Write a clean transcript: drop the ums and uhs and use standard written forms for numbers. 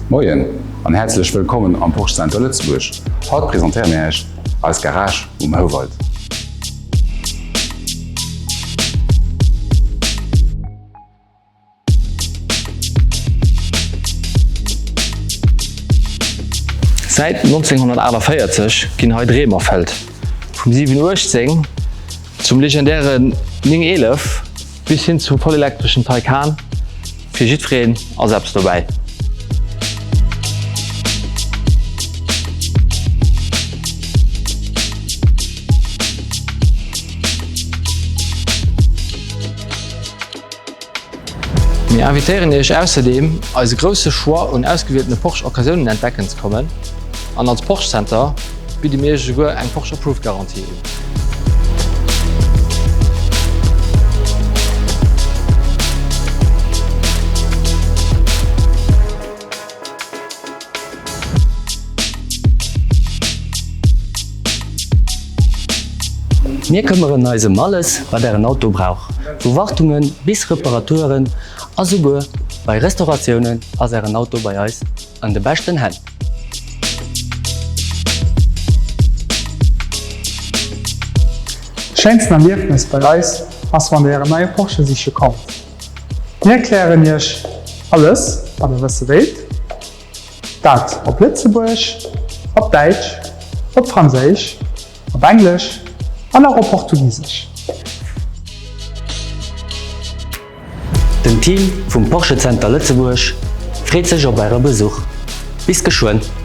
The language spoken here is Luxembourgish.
Moien an häerzlech wëllkommen am Porsche Center Lëtzebuerg. Haut presentéiere mir Iech eis Garage um Houwald. Säit 1948 ginn hei Dreem erfëllt. Vum 718 zum legendären 911 bis hin zum vollelektreschen Taycan, fir jiddwereen ass eppes dobäi. Mir invitéieren Iech ausserdeem, eise grousse Choix un ausgewieltene Porsche Occasiounen entdecken ze kommen an als Porsche Center bidde mir Iech esouguer eng Porsche Approved Garantie un. Mir këmmeren eis ëm alles, wat Ären Auto brauch, vu Wartungen bis Reparaturen a souguer bei Restauratiounen ass Ären Auto bei eis an de beschten Hänn. D'schéinsten Erliefnes bei eis ass wann der ären neie Porsche siche kommt. Mir erklären iech alles wat der wësse wéilt, dat op Lëtzebuergesch, op Däitsch, op Franséisch, op Englesch an och op Portugisesch. Den Team vum Porsche Center Lëtzebuerg freet sech op äre Besuch. Bis geschwënn!